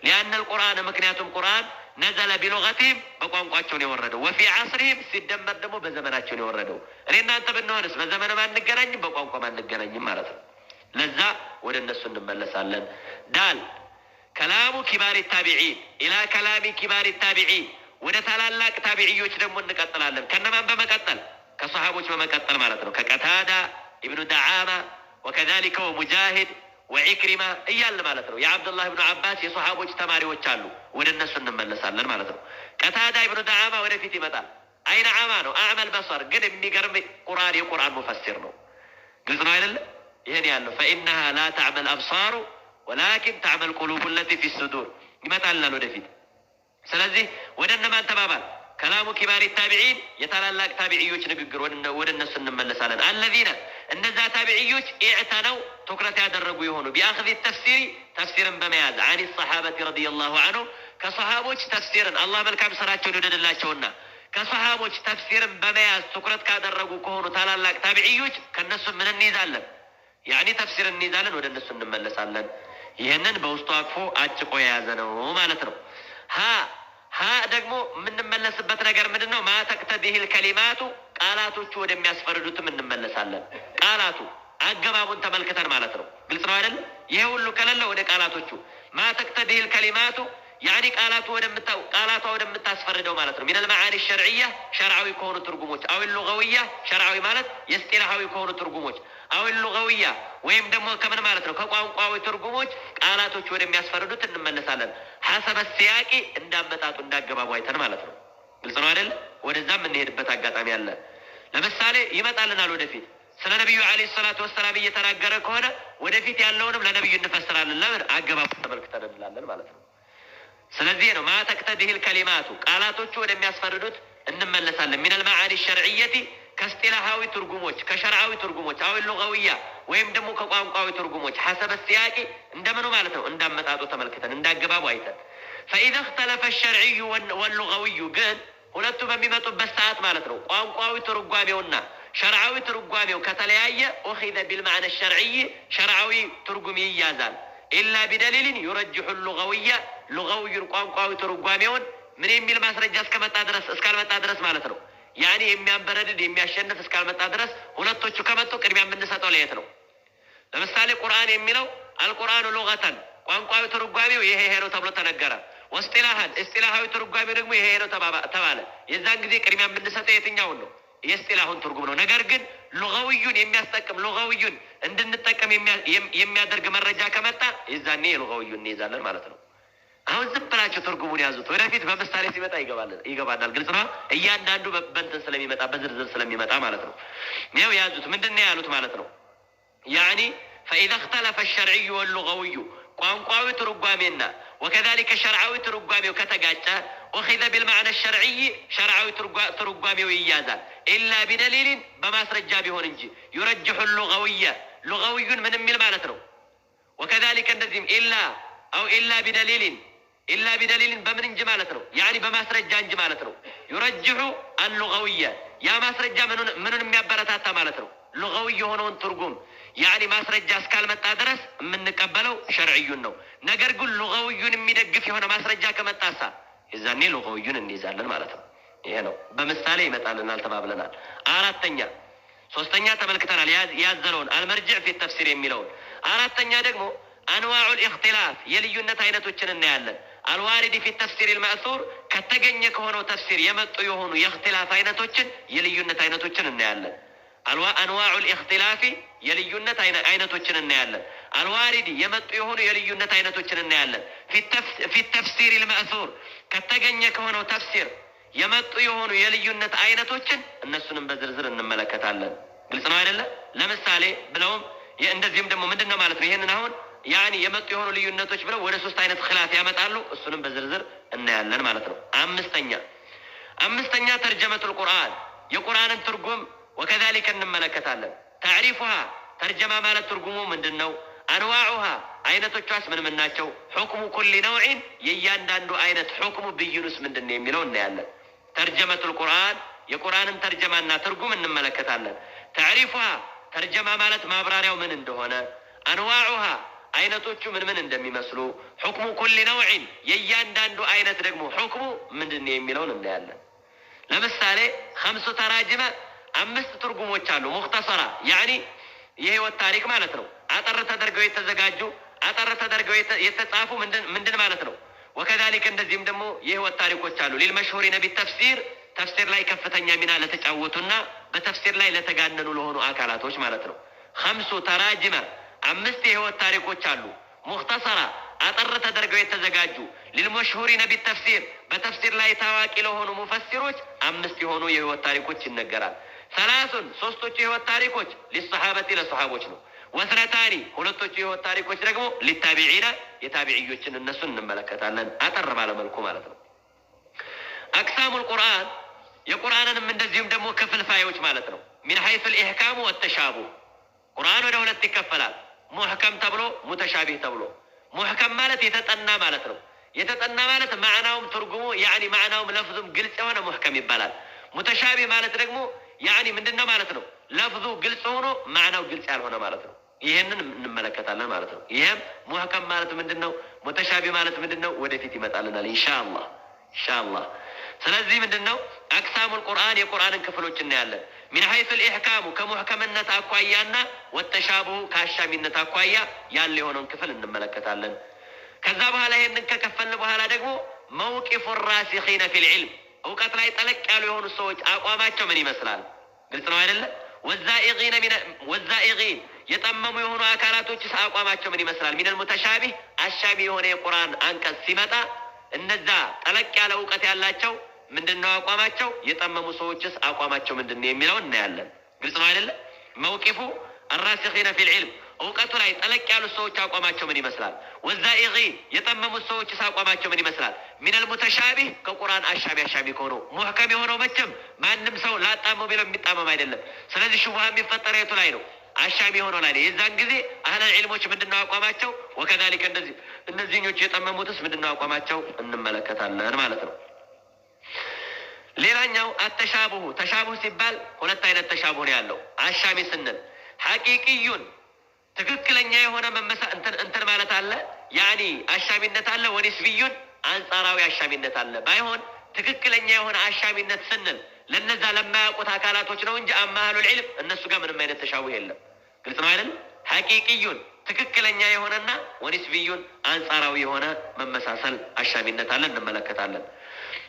لأن القرآن ምክንያቱም ቁርአን نزل بلغتهم በቋንቋቸው ነው የወረደው። وفي عصرهم ሲደመር ደግሞ በዘመናቸው ነው የወረደው። እኔ እናንተ ብንሆንስ በዘመንም አንገናኝም፣ በቋንቋም አንገናኝም ማለት ነው። ለዛ ወደ እነሱ እንመለሳለን። ዳል كلام كبار التابعين إلى كلام كبار التابعين ወደ ታላላቅ ታቢዕዮች ደግሞ እንቀጥላለን። ከነማን በመቀጠል? ከሰሃቦች በመቀጠል ማለት ነው። ከቀታዳ ኢብኑ ደዓማ وكذلك ومجاهد وعكرمة እያልን ማለት ነው። የዓብዱላህ ብኑ ዓባስ የሰሃቦች ተማሪዎች አሉ። ወደ እነሱ እንመለሳለን ማለት ነው። ቀታዳ ኢብኑ ደዓማ ወደፊት ይመጣል። አይነ ዓማ ነው፣ أعمى البصر ግን የሚገርም ቁርአን የቁርአን ሙፈሲር ነው። ግልጽ ነው አይደለ? ይህን ያለው فإنها لا تعمى الأبصار ولكن تعمى القلوب التي في الصدور ይመጣልናል ወደፊት። ስለዚህ ወደ እነማን ተባባል? كلام كبار التابعين የታላላቅ ታቢዕዮች ንግግር ወደ እነሱ እንመለሳለን። الذين እነዛ ታቢዕዮች اعتنوا ትኩረት ያደረጉ የሆኑ بأخذ التفسير ተፍሲርን በመያዝ عن الصحابة رضي الله عنهم ከሰሃቦች ተፍሲርን አላህ መልካም ስራቸውን ይውደድላቸውና ከሰሃቦች ተፍሲርን በመያዝ ትኩረት ካደረጉ ከሆኑ ታላላቅ ታቢዕዮች ከእነሱ ምን እንይዛለን? يعني ተፍሲርን እንይዛለን፣ ወደ እነሱ እንመለሳለን። ይህንን በውስጡ አቅፎ አጭቆ የያዘ ነው ማለት ነው። ሀ ሀ ደግሞ የምንመለስበት ነገር ምንድን ነው? ما تقتضيه الكلمات ቃላቶቹ ወደሚያስፈርዱትም እንመለሳለን። ቃላቱ አገባቡን ተመልክተን ማለት ነው። ግልጽ ነው አይደል? ይሄ ሁሉ ከሌለ ወደ ቃላቶቹ ما تقتضيه الكلمات يعني ቃላቱ ቃላቷ ወደምታስፈርደው ማለት ነው። من المعاني الشرعية ሸርዓዊ ከሆኑ ትርጉሞች፣ أو اللغوية ሸርዓዊ ማለት የስጢላሃዊ ከሆኑ ትርጉሞች፣ أو اللغوية ወይም ደግሞ ከምን ማለት ነው ከቋንቋዊ ትርጉሞች ቃላቶች ወደሚያስፈርዱት እንመለሳለን። حسب السياق እንዳመጣጡ እንዳገባቡ አይተን ማለት ነው። ግልጽ ነው አይደል? ወደዛም የምንሄድበት አጋጣሚ አለ። ለምሳሌ ይመጣልናል ወደፊት ስለ ነቢዩ عليه الصلاة والسلام እየተናገረ ከሆነ ወደፊት ያለውንም ለነቢዩ እንፈስራለን። ለምን አገባቡ ተመልክተን እንላለን ማለት ነው። ስለዚህ ነው ما تقتضيه الكلمات ቃላቶቹ ወደሚያስፈርዱት እንመለሳለን። من المعاني الشرعية ከስጢላሃዊ ትርጉሞች ከሸርዓዊ ትርጉሞች أو اللغوية ወይም ደግሞ ከቋንቋዊ ትርጉሞች حسب السياق እንደምኑ ማለት ነው እንዳመጣጡ ተመልክተን እንዳገባቡ አይተን فإذا اختلف الشرعي واللغوي ግን ሁለቱ በሚመጡበት ሰዓት ማለት ነው ቋንቋዊ ትርጓሜውና ሸርዓዊ ትርጓሜው ከተለያየ أخذ بالمعنى الشرعي ሸርዓዊ ትርጉም ይያዛል። إلا بدليل يرجح اللغوي ሉገዊዩን ቋንቋዊ ትርጓሜውን ምን የሚል ማስረጃ እስከመጣ ድረስ እስካልመጣ ድረስ ማለት ነው። يعني የሚያንበረድድ የሚያሸንፍ እስካልመጣ ድረስ ሁለቶቹ ከመጡ ቅድሚያ የምንሰጠው ለየት ነው። ለምሳሌ ቁርአን የሚለው القرآن لغة ቋንቋዊ ትርጓሜው ይሄ ይሄ ነው ተብሎ ተነገረ። واصطلاحا እስጢላሃዊ ትርጓሜው ደግሞ ይሄ ነው ተባለ። የዛን ጊዜ ቅድሚያ የምንሰጠው የትኛውን ነው? የእስጢላሁን ትርጉም ነው። ነገር ግን ሉገዊዩን የሚያስጠቅም ሉገዊዩን እንድንጠቀም የሚያደርግ መረጃ ከመጣ የዛኔ የሉገዊዩን እንይዛለን ማለት ነው። አሁን ዝም ብላችሁ ትርጉሙን ያዙት። ወደፊት በምሳሌ ሲመጣ ይገባናል። ግልጽ ነው። እያንዳንዱ በእንትን ስለሚመጣ በዝርዝር ስለሚመጣ ማለት ነው። ይኸው ያዙት። ምንድን ነው ያሉት ማለት ነው? يعني فإذا اختلف الشرعي واللغوي ቋንቋዊ ትርጓሜና وكذلك ሸርዓዊ ትርጓሜው ከተጋጨ أخذ بالمعنى الشرعي ሸርዓዊ ትርጓሜው ይያዛል። إلا بدليل በማስረጃ ቢሆን እንጂ يرجح اللغوي ሉገዊዩን ምን የሚል ማለት ነው። وكذلك እንደዚህም إلا أو إلا بدليل إلا بدليل በምን እንጂ ማለት ነው። يعني በማስረጃ እንጂ ማለት ነው። يرجح اللغوي ያ ማስረጃ ምኑን የሚያበረታታ ማለት ነው። ሉገዊ የሆነውን ትርጉም يعني ማስረጃ እስካልመጣ ድረስ የምንቀበለው ሸርዕዩን ነው። ነገር ግን ሉገዊዩን የሚደግፍ የሆነ ማስረጃ ከመጣሳ የዛኔ ሉገዊዩን እንይዛለን ማለት ነው። ይሄ ነው በምሳሌ ይመጣልናል ተባብለናል። አራተኛ ሶስተኛ ተመልክተናል ያዘለውን المرجع في التفسير የሚለውን። አራተኛ ደግሞ أنواع الاختلاف የልዩነት አይነቶችን እናያለን። الوارد في التفسير المأثور ከተገኘ ከሆነው ተፍሲር የመጡ የሆኑ የእክትላፍ አይነቶችን የልዩነት አይነቶችን እናያለን። أنواع الاختلاف የልዩነት አይነቶችን እናያለን። الوارد የመጡ የሆኑ የልዩነት አይነቶችን እናያለን። في التفسير المأثور ከተገኘ ከሆነው ተፍሲር የመጡ የሆኑ የልዩነት አይነቶችን እነሱንም በዝርዝር እንመለከታለን። ግልጽ ነው አይደለ? ለምሳሌ ብለውም እንደዚህም ደግሞ ምንድን ነው ማለት ነው። ይህንን አሁን يعني የመጡ የሆኑ ልዩነቶች ብለው ወደ ሶስት አይነት ኺላፍ ያመጣሉ። እሱንም በዝርዝር እናያለን ማለት ነው። አምስተኛ ترجمة القرآن የቁርአንን ትርጉም وكذلك እንመለከታለን። تعريفها ተርጀማ ማለት ትርጉሙ ምንድን ነው? أنواعها አይነቶቿስ ምን ምን ናቸው? حكم كل نوع የእያንዳንዱ አይነት ሑክሙ ብይኑስ ምንድን ነው የሚለው እናያለን። ترجمة القرآن የቁርአንን ተርጀማና ትርጉም እንመለከታለን። تعريفها ተርጀማ ማለት ማብራሪያው ምን እንደሆነ፣ أنواعها አይነቶቹ ምን ምን እንደሚመስሉ፣ حكم كل نوع የእያንዳንዱ አይነት ደግሞ ሑክሙ ምንድን ነው የሚለውን እናያለን። ለምሳሌ خمس تراجم አምስት ትርጉሞች አሉ። مختصرة يعني የህይወት ታሪክ ማለት ነው። አጠር ተደርገው የተዘጋጁ፣ አጠር ተደርገው የተጻፉ ምንድን ማለት ነው። وكذلك እንደዚህም ደግሞ የህይወት ታሪኮች አሉ። للمشهورين بالتفسير ተፍሲር ላይ ከፍተኛ ሚና ለተጫወቱና በተፍሲር ላይ ለተጋነኑ ለሆኑ አካላቶች ማለት ነው። خمس تراجم አምስት የህይወት ታሪኮች አሉ። مختصرة አጠር ተደርገው የተዘጋጁ፣ للمشهورين بالتفسير በተፍሲር ላይ ታዋቂ ለሆኑ ሙፈሲሮች አምስት የሆኑ የህይወት ታሪኮች ይነገራል። ثلاث ሶስቶቹ የህይወት ታሪኮች للصحابة ለሰሓቦች ነው። واثنتان ሁለቶቹ የህይወት ታሪኮች ደግሞ للتابعين የታቢዕዮችን እነሱን እንመለከታለን አጠር ባለመልኩ ማለት ነው። أقسام القرآن የቁርአንንም እንደዚሁም ደግሞ ክፍልፋዮች ማለት ነው። من حيث الإحكام والتشابه ቁርአን ወደ ሁለት ይከፈላል። ሙሕከም ተብሎ ሙተሻቢህ ተብሎ። ሙሕከም ማለት የተጠና ማለት ነው። የተጠና ማለት ማዕናውም ትርጉሙ يعني ማዕናውም ለፍዙም ግልጽ የሆነ ሙሕከም ይባላል። ሙተሻቢህ ማለት ደግሞ يعني ምንድን ነው ማለት ነው? ለፍዙ ግልጽ ሆኖ ማዕናው ግልጽ ያልሆነ ማለት ነው። ይህንን እንመለከታለን ማለት ነው። ይህም ሙሕከም ማለት ምንድን ነው? ሙተሻቢህ ማለት ምንድን ነው? ወደፊት ይመጣልናል ኢንሻአላህ ኢንሻአላህ። ስለዚህ ምንድን ነው أقسام القرآن የቁርአንን ክፍሎች እናያለን። من حيث الإحكام ከሙሕከምነት አኳያና والتشابه ከአሻሚነት አኳያ ያለ የሆነውን ክፍል እንመለከታለን። ከዛ በኋላ ይህንን ከከፈልን በኋላ ደግሞ موقف الراسخين في العلم እውቀት ላይ ጠለቅ ያሉ የሆኑ ሰዎች አቋማቸው ምን ይመስላል? ግልጽ ነው አይደለ? والزائغين የጠመሙ የሆኑ አካላቶችስ አቋማቸው ምን ይመስላል? من المتشابه አሻሚ የሆነ የቁርአን አንቀጽ ሲመጣ እነዛ ጠለቅ ያለ እውቀት ያላቸው ምንድን ነው አቋማቸው? የጠመሙ ሰዎችስ አቋማቸው ምንድን ነው የሚለውን እናያለን። ግልጽ ነው አይደለ? موقف الراسخين في العلم እውቀቱ ላይ ጠለቅ ያሉ ሰዎች አቋማቸው ምን ይመስላል? والزائغين የጠመሙት ሰዎችስ አቋማቸው ምን ይመስላል? من المتشابه ከቁርአን አሻሚ አሻሚ ከሆነው ሙሕከም የሆነው መቼም ማንም ሰው ላጣመው ቢለው የሚጣመም አይደለም። ስለዚህ ሹብሃ የሚፈጠረው የቱ ላይ ነው? አሻሚ የሆነው ላይ ነው። የዛን ጊዜ አህለል ዒልሞች ምንድነው አቋማቸው? وكذلك እንደዚህ እነዚህኞቹ የጠመሙትስ ምንድነው አቋማቸው? እንመለከታለን ማለት ነው። ሌላኛው التشابه ተሻቡህ ሲባል ሁለት አይነት ተሻቡህ ነው ያለው። አሻሚ ስንል حقيقي ትክክለኛ የሆነ መመሳ እንትን ማለት አለ፣ يعني አሻሚነት አለ። ونسبي አንጻራዊ አሻሚነት አለ። ባይሆን ትክክለኛ የሆነ አሻሚነት ስንል ለነዛ ለማያውቁት አካላቶች ነው እንጂ أما أهل العلم እነሱ ጋር ምንም አይነት ተሻቡህ የለም። ግልጽ ነው አይደል? حقيقي ትክክለኛ የሆነና ونسبي አንጻራዊ የሆነ መመሳሰል አሻሚነት አለ፣ እንመለከታለን።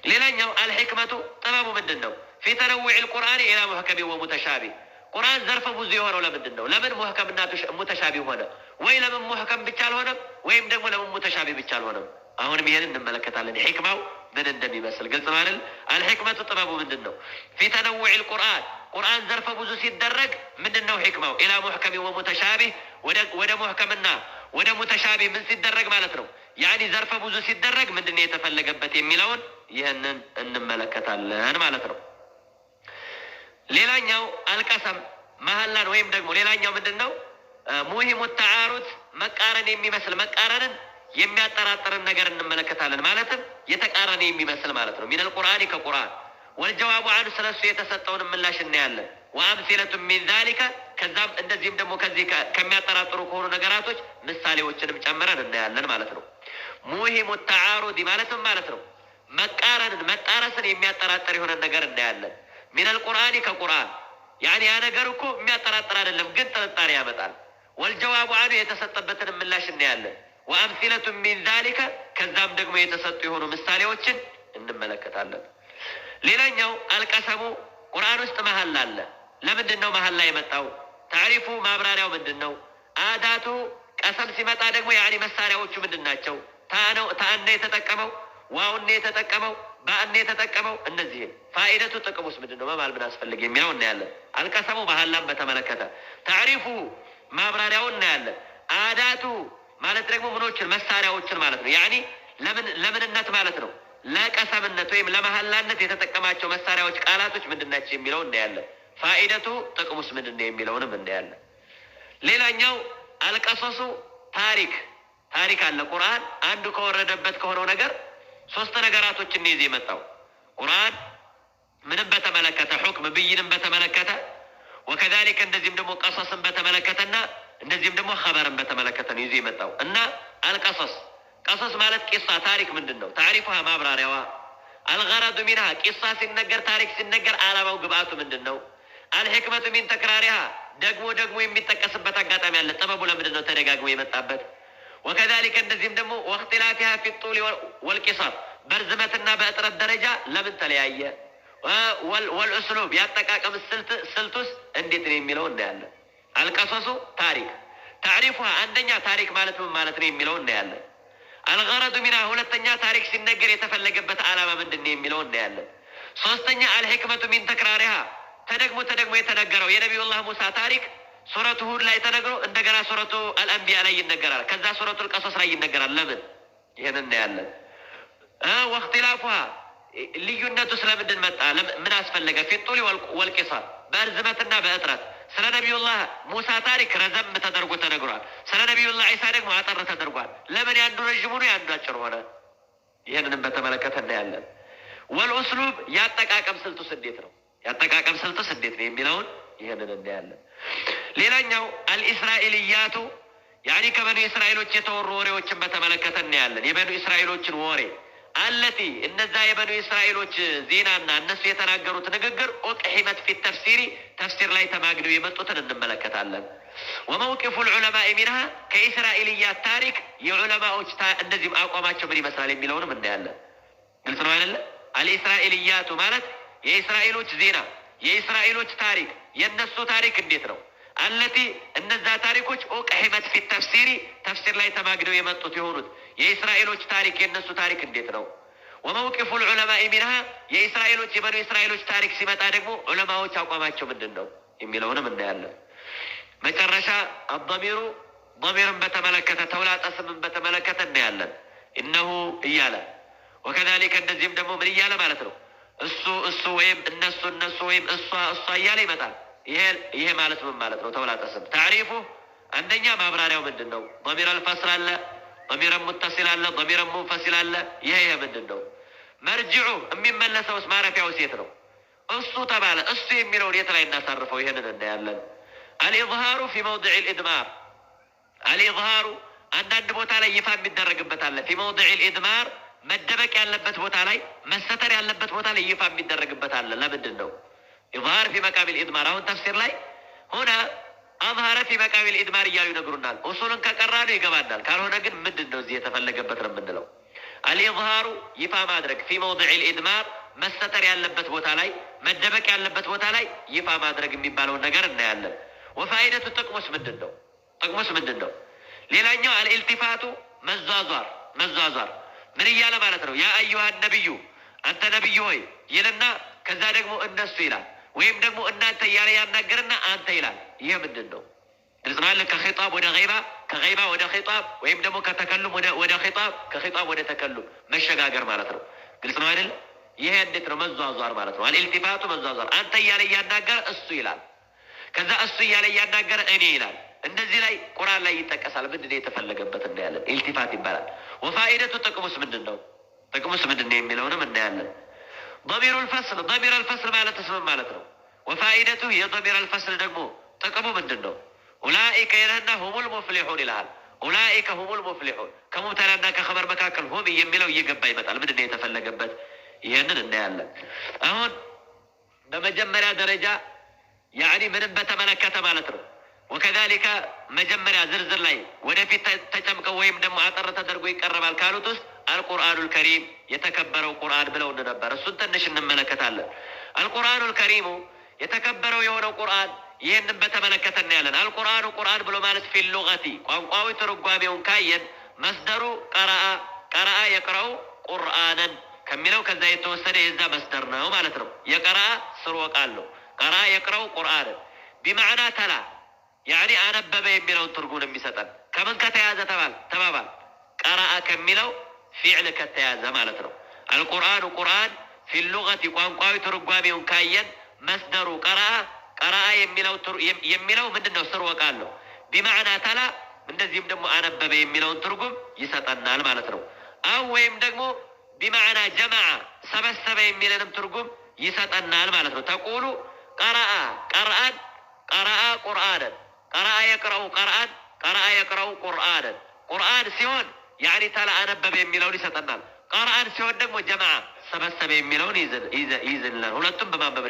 ሌላኛው الحكمة ጥበቡ ምንድን ነው? في تنوع القرآن إلى محكم ومتشابه ቁርአን ዘርፈ ብዙ የሆነው ለምንድን ነው? ለምን ሙሕከምና ሙተሻቢህ ሆነ? ወይ ለምን ሙሕከም ብቻ አልሆነም? ወይም ደግሞ ለምን ሙተሻቢህ ብቻ አልሆነም? አሁንም ይሄን እንመለከታለን። ሒክማው ምን እንደሚመስል ግልጽ ነው አይደል? الحكمة ጥበቡ ምንድን ነው? في تنوع القرآن ቁርአን ዘርፈ ብዙ ሲደረግ ምንድን ነው ሒክማው? إلى محكم ومتشابه ወደ ሙሕከምና ወደ ሙተሻቢህ ምን ሲደረግ ማለት ነው? يعني ዘርፈ ብዙ ሲደረግ ምንድን ነው የተፈለገበት የሚለውን ይህንን እንመለከታለን ማለት ነው። ሌላኛው القسم መሀላን ወይም ደግሞ ሌላኛው ምንድን ነው موهم التعارض መቃረን የሚመስል መቃረንን የሚያጠራጥርን ነገር እንመለከታለን። ማለትም የተቃረነ የሚመስል ማለት ነው። من القرآن ከቁርአን والجواب عنه ስለሱ የተሰጠውን ምላሽ እናያለን። وأمثلة من ذلك ከዛም እንደዚህም ደግሞ ከዚህ ከሚያጠራጥሩ ከሆኑ ነገራቶች ምሳሌዎችንም ጨምረን እናያለን ማለት ነው። موهم التعارض ማለትም ማለት ነው መቃረንን መጣረስን የሚያጠራጥር የሆነ ነገር እናያለን። من القرآن ከቁርአን يعني ያ ነገር እኮ የሚያጠራጥር አይደለም፣ ግን ጥርጣሬ ያመጣል። والجواب عنه የተሰጠበትን ምላሽ እናያለን። وأمثلة من ذلك ከዛም ደግሞ የተሰጡ የሆኑ ምሳሌዎችን እንመለከታለን። ሌላኛው القسم ቁርአን ውስጥ መሀላ አለ። ለምንድን ነው መሀላ የመጣው? تعريفه ማብራሪያው ምንድን ነው? أداته ቀሰም ሲመጣ ደግሞ يعني መሳሪያዎቹ ምንድን ናቸው? ታአነ የተጠቀመው፣ ዋውነ የተጠቀመው፣ ባእነ የተጠቀመው፣ እነዚህን فائدته ጥቅሙስ ምንድን ነው? መማል ምን አስፈልግ የሚለው እናያለን። القسم መሀላን በተመለከተ تعريفه ማብራሪያውን እናያለን። أداته ማለት ደግሞ ምኖችን መሳሪያዎችን ማለት ነው። يعني ለምንነት ማለት ነው። ለቀሰምነት ወይም ለመሀላነት የተጠቀማቸው መሳሪያዎች ቃላቶች ምንድን ናቸው የሚለው እናያለን። فائدته ጥቅሙስ ምንድን ነው የሚለውንም እናያለን። ሌላኛው القصص ታሪክ ታሪክ አለ። ቁርአን አንዱ ከወረደበት ከሆነው ነገር ሶስት ነገራቶችን ይዞ የመጣው ቁርአን ምንም በተመለከተ حكم ብይንም በተመለከተ፣ وكذلك እንደዚህም ደግሞ قصص ን በተመለከተና እንደዚህም ደግሞ خبر ን በተመለከተ ነው ይዞ የመጣው። እና القصص፣ قصص ማለት قصة ታሪክ ምንድን ነው? تعريفها ማብራሪያዋ፣ الغرض منها قصة ሲነገር ታሪክ ሲነገር አላማው ግብአቱ ምንድን ነው? الحكمة من تكرارها ደግሞ ደግሞ የሚጠቀስበት አጋጣሚ አለ። ጥበቡ ለምንድን ነው ተደጋግሞ የመጣበት? وكذلك እንደዚህም ደግሞ واختلافها في الطول والقصر በርዝመትና በእጥረት ደረጃ ለምን ተለያየ? والأسلوب ያጠቃቀም ስልቱስ እንዴት ነው የሚለው እናያለን። القصص ታሪክ፣ تعريفها አንደኛ ታሪክ ማለት ምን ማለት ነው የሚለው እናያለን። الغرض منها ሁለተኛ ታሪክ ሲነገር የተፈለገበት ዓላማ ምንድን ነው የሚለው እናያለን። ሶስተኛ الحكمة من تكرارها ተደግሞ ተደግሞ የተነገረው የነቢዩላህ ሙሳ ታሪክ ሱረቱ ሁድ ላይ ተነግሮ እንደገና ሱረቱ አልአንቢያ ላይ ይነገራል። ከዛ ሱረቱ ልቀሶስ ላይ ይነገራል። ለምን? ይህን እናያለን። واختلافها ልዩነቱ ስለምንድን መጣ? ምን አስፈለገ? في الطول والقصر በእርዝመትና በእጥረት። ስለ ነቢዩላህ ሙሳ ታሪክ ረዘም ተደርጎ ተነግሯል። ስለ ነቢዩላህ ዒሳ ደግሞ አጠር ተደርጓል። ለምን ያንዱ ረዥም ሆኖ ያንዱ አጭር ሆነ? ይህንንም በተመለከተ እናያለን። والأسلوب ያጠቃቀም ስልቱስ እንዴት ነው? ያጠቃቀም ስልቱስ እንዴት ነው የሚለውን ይህንን እናያለን። ሌላኛው الإسرائيليات يعني ከበኑ እስራኤሎች የተወሩ ወሬዎችን በተመለከተ እናያለን። የበኑ እስራኤሎችን ወሬ التي እነዛ የበኑ እስራኤሎች ዜናና እነሱ የተናገሩት ንግግር أقحمت في التفسير ተፍሲር ላይ ተማግደው የመጡትን እንመለከታለን። وموقف العلماء منها ከ إسرائيليات ታሪክ የዑለማዎች እንደዚህም አቋማቸው ምን ይመስላል የሚለውንም እናያለን። ግልጽ ነው አይደለ? الإسرائيليات ማለት የእስራኤሎች ዜና፣ የእስራኤሎች ታሪክ፣ የእነሱ ታሪክ እንዴት ነው? التي እነዛ ታሪኮች أقحمت في التفسير ተፍሲር ላይ ተማግደው የመጡት የሆኑት የእስራኤሎች ታሪክ የእነሱ ታሪክ እንዴት ነው? وموقف العلماء منها የእስራኤሎች የበኑ እስራኤሎች ታሪክ ሲመጣ ደግሞ ዑለማዎች አቋማቸው ምንድን ነው የሚለውንም እናያለን። መጨረሻ الضمير ضمير ን በተመለከተ ተውላጠ ስምን በተመለከተ እናያለን። إنه እያለ وكذلك እንደዚህም ደግሞ ምን እያለ ማለት ነው? እሱ እሱ ወይም እነሱ እነሱ ወይም እሷ እሷ እያለ ይመጣል። ይሄ ማለት ምን ማለት ነው? ተውላጠ ስም تعريفه አንደኛ ማብራሪያው ምንድን ነው? ضمير الفصل አለ፣ ضمير متصل አለ፣ ضمير منفصل አለ። ይሄ ምንድን ነው? مرجعه የሚመለሰውስ ማረፊያው የት ነው? እሱ ተባለ እሱ የሚለውን የት ላይ እናሳርፈው? ይሄንን እናያለን። الإظهار في موضع الإضمار፣ الإظهار አንዳንድ ቦታ ላይ ይፋ የሚደረግበት አለ። في موضع الإضمار መደበቅ ያለበት ቦታ ላይ፣ መሰተር ያለበት ቦታ ላይ ይፋ የሚደረግበት አለ። ለምንድን ነው? إظهار في مقام الإضمار አሁን ተፍሲር ላይ ሆነ أظهر في مقام الإضمار እያሉ ይነግሩናል። ኡሱልን ከቀራ ነው ይገባናል። ካልሆነ ግን ምንድን ነው እዚህ የተፈለገበት ነው የምንለው። الإظهار ይፋ ማድረግ في موضع الإضمار መሰተር ያለበት ቦታ ላይ፣ መደበቅ ያለበት ቦታ ላይ ይፋ ማድረግ የሚባለውን ነገር እናያለን። وفائدته ጥቅሙስ ምንድን ነው? ጥቅሙስ ምንድን ነው? ሌላኛው الالتفات መዟዟር፣ መዟዟር ምን እያለ ማለት ነው? يا أيها النبي አንተ ነቢይ ሆይ ይልና ከዛ ደግሞ እነሱ ይላል፣ ወይም ደግሞ እናንተ እያለ ያናገርና አንተ ይላል። ይሄ ምንድን ነው? ግልጽ ነው አለ። ከ خطاب ወደ غيبة፣ ከ غيبة ወደ خطاب፣ ወይም ደግሞ ከ تكلم ወደ خطاب፣ ከ خطاب ወደ تكلم መሸጋገር ማለት ነው። ግልጽ ነው አይደል? ይሄ እንዴት ነው? መዟዟር ማለት ነው። الالتفات መዟዟር፣ አንተ እያለ እያናገረ እሱ ይላል። ከዛ እሱ እያለ እያናገረ እኔ ይላል። እንደዚህ ላይ ቁርአን ላይ ይጠቀሳል። ምንድን ነው የተፈለገበት እናያለን። التفات ይባላል። وفائدته ጥቅሙስ ምንድን ነው? ጥቅሙስ ምንድን ነው የሚለውንም እናያለን። ضمير الفصل፣ ضمير الفصل ማለት ምን ማለት ነው? وفائدته የ ضمير الفصل ደግሞ ጥቅሙ ምንድን ነው? أولئك ይልህና هم المفلحون ይልሃል። أولئك هم المفلحون ከ مبتدأ ና ከ خبر መካከል هم የሚለው እየገባ ይመጣል። ምንድን ነው የተፈለገበት? ይህንን እናያለን። አሁን በመጀመሪያ ደረጃ يعني ምንም በተመለከተ ማለት ነው። وكذلك መጀመሪያ ዝርዝር ላይ ወደፊት ተጨምቀው ወይም ደግሞ አጠር ተደርጎ ይቀረባል ካሉት ውስጥ القرآن الكريم የተከበረው ቁርአን ብለው ነበር። እሱን ትንሽ እንመለከታለን። القرآن الكريم የተከበረው የሆነው ቁርአን ይህንን በተመለከተ እናያለን። القرآن ቁርአን ብሎ ማለት في اللغة ቋንቋዊ ትርጓሜውን ካየን مصدره قرأ قرأ يقرأ قرآنا ከሚለው ከዛ የተወሰደ የዛ مصدر ነው ማለት ነው። የ قرأ ስርወ ቃል ነው። قرأ يقرأ قرآنا بمعنى تلا يعني አነበበ የሚለውን ትርጉም ነው የሚሰጠን። ከምን ከተያዘ ተባል ተባባል قرأ ከሚለው فعل ከተያዘ ማለት ነው። القرآن ቁርአን في اللغة ቋንቋዊ ትርጓሜውን ካየን مصدره قرأ قرأ የሚለው ምንድን ነው? ስርወ ቃል ነው። بمعنى تلا እንደዚህም ደግሞ አነበበ የሚለውን ትርጉም ይሰጠናል ማለት ነው። أو ወይም ደግሞ بمعنى جمع ሰበሰበ የሚለንም ትርጉም ይሰጠናል ማለት ነው። تقول قرأ قرءا قرأ قرآنا قرأ يقرأ قرءا قرأ يقرأ قرآنا ቁርአን ሲሆን يعني تلا አነበበ የሚለውን ይሰጠናል። قرءا ሲሆን ደግሞ جمع ሰበሰበ የሚለውን ይይዝልናል። ሁለቱም በማንበብ ነው።